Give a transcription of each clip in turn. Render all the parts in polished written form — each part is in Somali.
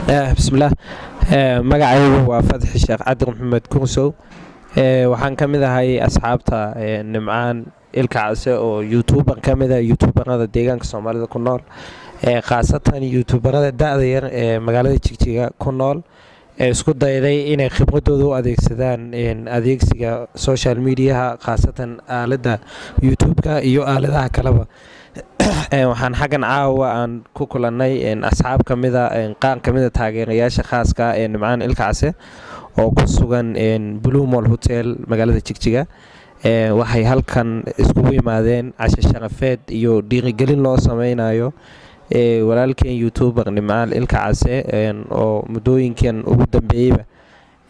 Bismillaah, magacaygu waa Fatxi Sheekh Cabdi Maxamed Kunsow. Waxaan ka mid ahay asxaabta Nimcaan Ilka Case oo youtuber ka mid ah youtuberada deegaanka Soomaalida ku nool, khaasatan youtuberada da'da yar ee magaalada Jigjiga ku nool ee isku dayday inay khibradooda u adeegsadaan adeegsiga social mediaha, khaasatan aaladda YouTube-ka iyo aaladaha kaleba. Waxaan xaggan caawa aan ku kulannay asxaab ka mida, qaar ka mida taageerayaasha khaaska ee Nimcaan Ilka Case oo ku sugan Blue Mall Hotel, magaalada Jigjiga. Waxay halkan iskugu yimaadeen casho sharafeed iyo dhiirigelin loo sameynayo walaalkeen youtuber Nimcaan Ilka Case oo muddooyinkan ugu dambeeyeyba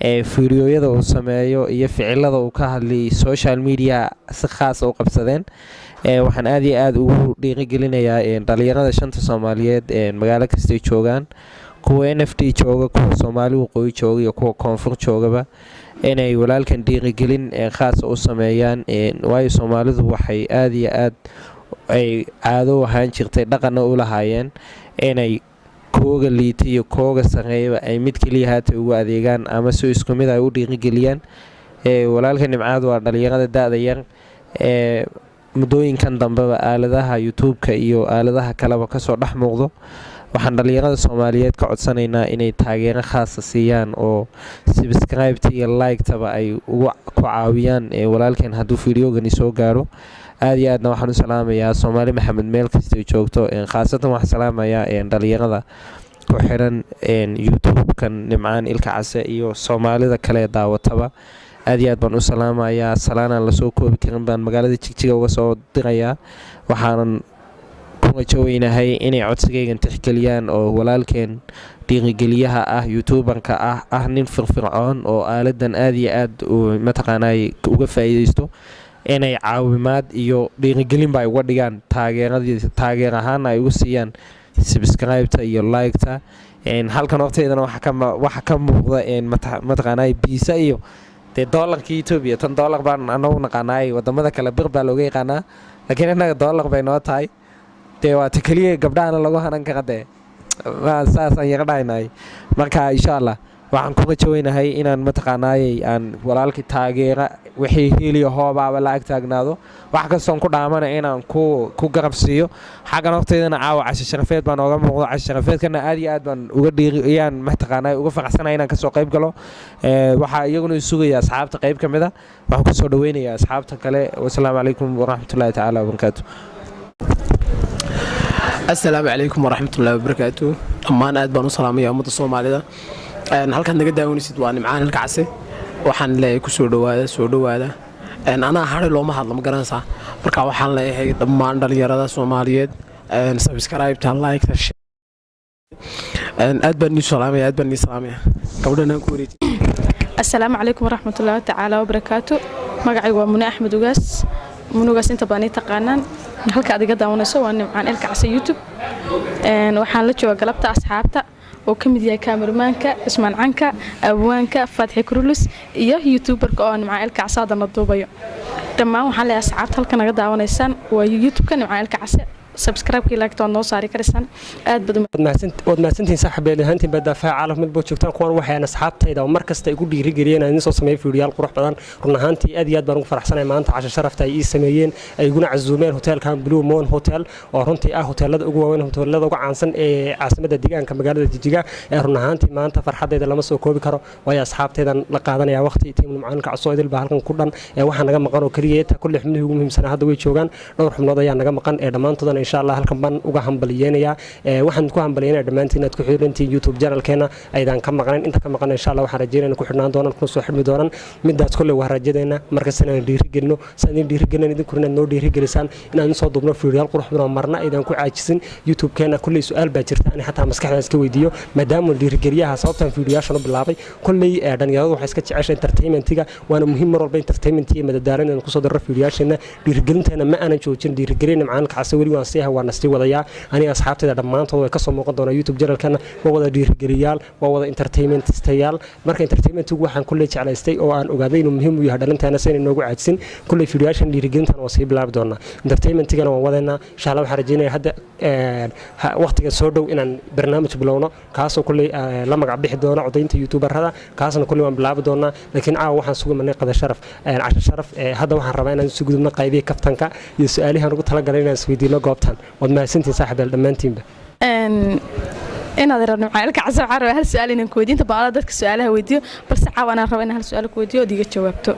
ee fiidiyooyada uu sameeyo iyo ficilada uu ka hadlay social media si khaasa u qabsadeen. Waxaan aad iyo aad ugu dhiirigelinayaa dhalinyarada shanta Soomaaliyeed, magaalo kastay joogaan, kuwa NFD jooga, kuwa Soomaali Waqooyi jooga iyo kuwa Koonfur joogaba, inay walaalkan dhiirigelin khaasa u sameeyaan, waayo Soomaalidu waxay aad iyo aad ay caado u ahaan jirtay, dhaqanna u lahaayeen, inay kooga liita iyo kooga sareeyaba ay mid keliya haata ugu adeegaan ama si isku mid ay u dhiirigeliyaan. Walaalka Nimcaad waa dhalinyarada da'da yar ee muddooyinkan dambeba aaladaha YouTube-ka iyo aaladaha kaleba kasoo dhex muuqdo. Waxaan dhalinyarada Soomaaliyeed ka codsanaynaa inay taageero khaasa siiyaan oo subscribe-ta iyo like-taba ay ugu ku caawiyaan walaalkeen hadduu fideogani soo gaaro. Aad iyo aadna waxaan u salaamayaa Soomaali Maxamed meel kastay joogto, khaasatan waxaan salaamayaa dhalinyarada ku xiran YouTube-kan Nimcaan Ilka Case iyo Soomaalida kale daawataba. Aad iyo aad baan u salaamayaa. Salaanaan lasoo koobi karin baan magaalada Jigjiga uga soo dirayaa. Waxaanan ku rajo weynahay inay codsigaygan tixgeliyaan oo walaalkeen dhiirigeliyaha ah, youtuberka ah, ah nin firfircoon oo aaladan aad iyo aad uu mataqaanay uga faa'iideysto, inay caawimaad iyo dhiirigelinba ay uga dhigaan, taageeradii taageer ahaana ay ugu siiyaan subscribe-ta iyo like-ta. Halkan horteydana waxa ka muuqda mataqaanay biisa iyo dee doolarka Etoobiya. Tan doolar baan anagu naqaanaay, wadamada kale bir baa looga yaqaanaa, laakiin innaga doolar bay noo tahay. Dee waa ta keliya gabdhahana lagu hanan kara, dee saasaan yara dhahaynay. Marka insha Allah waxaan ku rajoweynahay inaan mataqaanaayey aan walaalkii taageera wixii hiiliyo hoobaaba la ag taagnaado, wax kastoon ku dhaamana inaan ku garab siiyo. Xaggan horteydana caawa casho sharafeed baan ooga muuqdo. Casho sharafeedkana aad iyo aad baan uga dhiiri iyaan mataqaanaa uga faraxsanaya inaan kasoo qayb galo. Waxaa iyaguna sugaya asxaabta qayb ka mid a. Waxaan kusoo dhaweynayaa asxaabta kale. Wasalaamu calaykum waraxmatullahi tacaala wabarakaatu. Asalaamu calaykum waraxmatullahi wabarakaatu. Dhammaan aad baan u salaamaya ummadda Soomaalida. Halkaad naga daawanaysid waa Nimcaan Ilka Case. Waxaan leeyahay kusoo dhowaada, soo dhowaada. Anaa hadhay looma hadlo, ma garanaysaa? Marka waxaan leeyahay dhammaan dhalinyarada Soomaaliyeed, subscribe-ta, like-ta. Aad baan nii salaamaya, aad baan nii salaamaya. Gabdhan aan ku wareejiy. Asalaamu calaykum waraxmatullaahi tacaala wabarakaatu. Magacaygu waa Mune Axmed Ugaas, Munugaas inta badan ii taqaanaan. Halka aad iga daawanayso waa Nimcaan Ilka Case YouTube. Waxaan la jooga galabta asxaabta oo ka mid yahay kaamermaanka Cismaan Canka, abwaanka Fatxi Kurulus iyo youtuberka oo Nimcaan Ilka Case haddana duubayo. Dhammaan waxaan leeyahay asxaabta halka naga daawanaysaan waa YouTube-ka Nimcaan Ilka Case. Subscribe-kii, like-ta waad noo saari karaysaan. Aad baad Waad mahadsantihiin saaxiibeel ahaantiin baa daafaha caalamka mid bood joogtaan. Kuwan waxayaan asxaabtayda oo mar kasta igu dhiirigeliyeen inaan idin soo sameeyo fiidiyoyaal qurux badan. Run ahaantii aad iyo aad baan ugu faraxsanahay maanta casho sharafta ay ii sameeyeen, ay iguna casuumeen hoteelkan Blue Moon Hotel, oo runtii ah hoteelada ugu waaweyn, hoteelada ugu caansan ee caasimadda deegaanka magaalada Jijiga. Ee run ahaantii maanta farxadayda lama soo koobi karo, waayo asxaabtaydan la qaadanaya waqti. Team Nimcaan Kacso idil baa halkan ku dhan. Ee waxaa naga maqan oo keliya taa kulli xubnihii ugu muhiimsanaa hadda way joogaan, dhowr xubnood ayaa naga maqan. Ee dhammaantoodana insha Allah halkan baan uga hambaliyeynayaa. Waxaan ku hambalyeynaya dhammaantiin inaad ku xirantihiin YouTube channelkeena, aydan ka maqnayn. Inta ka maqan insha Allah waxaan rajeynayna ku xidhnaan doonaan, kuna soo xidhmi doonaan. Midaas kolley waa rajadeena markastana aan dhiirigelino, saan idin dhiirigelin, idinkuna inaad noo dhiirigelisaan inaan soo duubno fiidiyoyaal qurux badan oo marna aydan ku caajisin YouTube-keena. Kolley su-aal baa jirta ani xataa maskaxdaan iska weydiiyo, maadaama dhiirigeliyaha sababtaan fiidiyoyaashan u bilaabay. Kolley dhalinyaradu waxay iska jecesha entertainmentiga, waana muhiim mar walba entertainment iyo madadaalo inaan kusoo darro fiidiyoyaasheena. Dhiirigelinteena ma aanan joojin, dhiirigelin Nimcaan Kacase weli waan. sii yahay, waana sii wadayaa. Aniga asxaabtayda dhammaantood way kasoo muuqan doonaa YouTube channelkana. Waa wada dhiirigeliyaal, waa wada entertainmentistayaal. Marka entertainmentigu waxaan kulley jeclaystay oo aan ogaaday inuu muhiim u yahay dhalinteena, si inay noogu caadsin. Kulley fiidiyoyaashan dhiirigelintan waa sii bilaabi doonaa, entertainmentigana waan wadaynaa, insha Allah. Waxaan rajeynaya hadda waqtiga soo dhow inaan barnaamij bilowno, kaasoo kulley la magac bixi doono codaynta youtuberada. Kaasna kulley waan bilaabi doonaa, laakiin caawa waxaan sugu imanay qada sharaf, casho sharaf. Hadda waxaan rabaa inaan isu gudubno qaybihii kaftanka iyo su-aalihii ugu talagalay inaan isweydiino goobtan. Waad mahadsantihin, saaxiibeel, dhammaantiinba. Inaad rabno Nimcaan Ilkacase, waxaan rabaa hal su-aal inaan ku weydiin. Inta badan dadka su-aalaha weydiiyo, balse caawa anaan raba inaan hal su-aal ku weydiiyo ood iga jawaabto.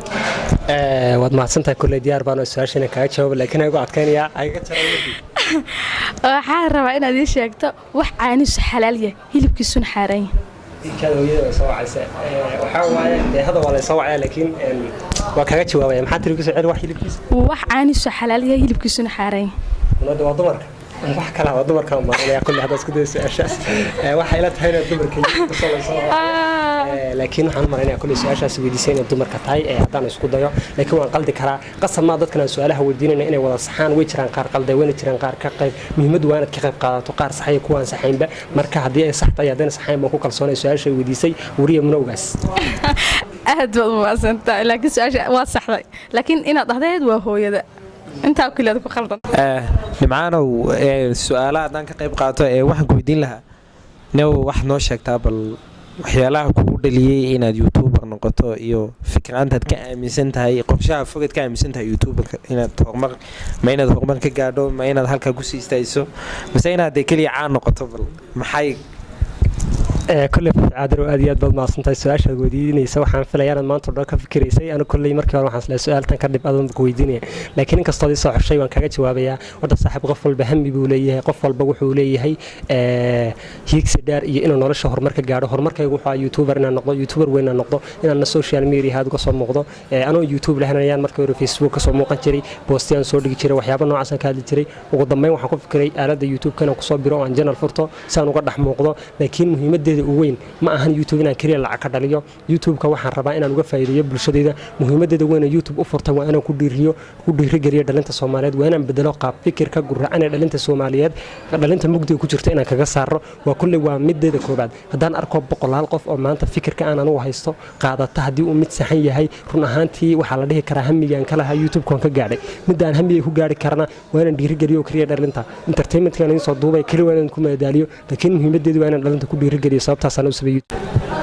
Waad mahadsantahay. Kulley diyaar baan oo su-aasha inaan kaaga jawaabo, laakiin ayagu adkaynayaa ayaga. Waxaan rabaa inaad ii sheegto wax caanihiisu xalaal yahay, hilibkiisuna xaaraan yahay. Hooyada way soo wacaysa. Waxaa waaye dee hadda waa laysoo wacaya, laakiin waa kaga jawaabaya. Maxaa tiri? Kusoo celi, wax hilibkiisa? Wax caanihiisu xalaal yahay, hilibkiisuna xaaraan yahay. Nada, waa dumarka. Wax kale waa dumarka maalinaya. Kulli hadda isku dayo su-aashaas, waxay ila tahay inaad dumarka kusoo laysoo, laakiin waxaan u malaynayaa kulli su-aashaas weydiisay inay dumarka tahay haddaan isku dayo, laakiin waan qaldi karaa. Qasab maa dadkan aan su-aalaha weydiinayna inay wada saxaan. Way jiraan qaar qalday, wayna jiraan qaar ka qayb. Muhiimaddu waa inaad ka qayb qaadato, qaar saxaya, kuwaan saxaynba. Marka haddii ay sax tahay, haddayna saxayn, baan ku kalsoonay su-aasha ay weydiisay wariya Munowgaas. Aad baad u mahadsantahay, laakiin su-aasha waa saxday, laakiin inaad dhahdeed waa hooyada, intaa keliyaad ku khaldan. Nimcaanow, su-aalaha haddaan ka qayb qaato, ee waxaan ku weydiin lahaa new, waxaad noo sheegtaa bal waxyaalaha kugu dhaliyey inaad youtuber noqoto iyo fikraantaad ka aaminsan tahay, qorshaha fogaad ka aaminsan tahay youtuberka. Inaad horumar, ma inaad horumar ka gaadho, ma inaad halkaa kusii istaayso, mise inaad dee keliya caan noqoto? Bal maxay? Kolley Caadiro, aad iyo aad baad mahadsantahay su-aashaad weydiinaysa. Waxaan filaya inaad maanta o dhan ka fikiraysay. Anigu kolley markii hore waxaan islahay su-aaltan ka dhib adan ku weydiinaya, laakiin inkastoo ii soo xushay, waan kaga jawaabayaa. Horta saaxiib, qof walba hami buu leeyahay, qof walba wuxuu leeyahay hiigsi dheer iyo inuu nolosha horumar ka gaadho. Horumarkaygu wuxuu ahaa youtuber inaan noqdo, youtuber weyn inaan noqdo, inaan social media aad uga soo muuqdo. Anoo YouTube lahayn ayaan markii hore Facebook ka soo muuqan jiray, boostiyaan soo dhigi jiray, waxyaabo noocaasaan ka hadli jiray. Ugu dambeyn waxaan ku fikiray aaladda YouTube-ka inaan kusoo biro oo aan channel furto si aan uga dhex muuqdo. Laakiin muhiimadeeda ugu weyn ma ahan YouTube inaan keliya lacag ka dhaliyo. YouTube-ka waxaan rabaa inaan uga faa'iideeyo bulshadeyda. Muhiimadeeda weyn ee YouTube u furtay waa inaan ku dhiiriyo, ku dhiirigeliyo dhalinta Soomaaliyeed, waa inaan bedelo qaab fikirka guracan ee dhalinta Soomaaliyeed, dhalinta mugdiga ku jirta inaan kaga saaro. Waa kulley waa mideeda koobaad. Haddaan arko boqolaal qof oo maanta fikirka aan anugu haysto qaadata, haddii uu mid saxan yahay, run ahaantii waxaa la dhihi karaa hamigaan ka lahaa YouTube-kan ka gaadhay. Midaan hamiga ku gaari karana waa inaan dhiirigeliyo keliya dhalinta. Entertainmentkan idin soo duubay keli waa inaan ku madadaaliyo, laakiin muhiimadeedu waa inaan dhalinta ku dhiirigeliyo. Sababtaasaan u sameeyey.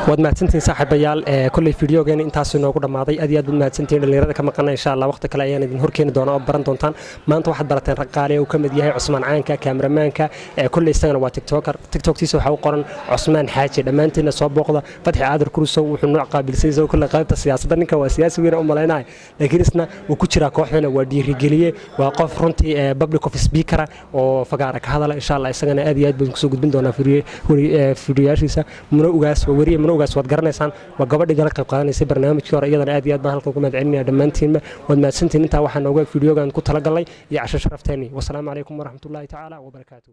Waad mahadsantihiin, saaxiibayaal. Kolley fiidiyogeena intaasuu inoogu dhammaaday. Aad iyo aad baad mahadsantihiin. Dhalinyarada ka maqana, insha Allah waqti kale ayaan idin horkeeni doona oo baran doontaan. Maanta waxaad barateen rag qaali uu ka mid yahay Cusmaan Caanka, kaameramanka. Kolley isagana waa tiktoker, tiktoktiisa waxaa u qoran Cusmaan Xaaji. Dhammaantiinna soo booqda. Fatxi Aadir Kurusow wuxuu nooc qaabilsay isagoo kolley qaybta siyaasadda. Ninka waa siyaasi weyn u malaynahay, laakiin isna wuu ku jiraa kooxdana, waa dhiirigeliye, waa qof runtii public of speakera oo fagaara ka hadala. Insha Allah isagana aad iyo aad baan kusoo gudbin doonaa fiidiyoyaashiisa. Muno Ugaas waa weriye. Muno Ugaas waad garanaysaan, waa gabadhii gala qayb qaadanaysay barnaamijkii hore. Iyadana aad iyo aad baan halkan ku mahad celinaya. Dhammaantiinba waad mahadsantihiin. Intaa waxaa nooga fiidiyogan ku talagalnay iyo casho sharafteennii. Wasalaamu calaykum waraxmatullaahi tacaala wabarakaatu.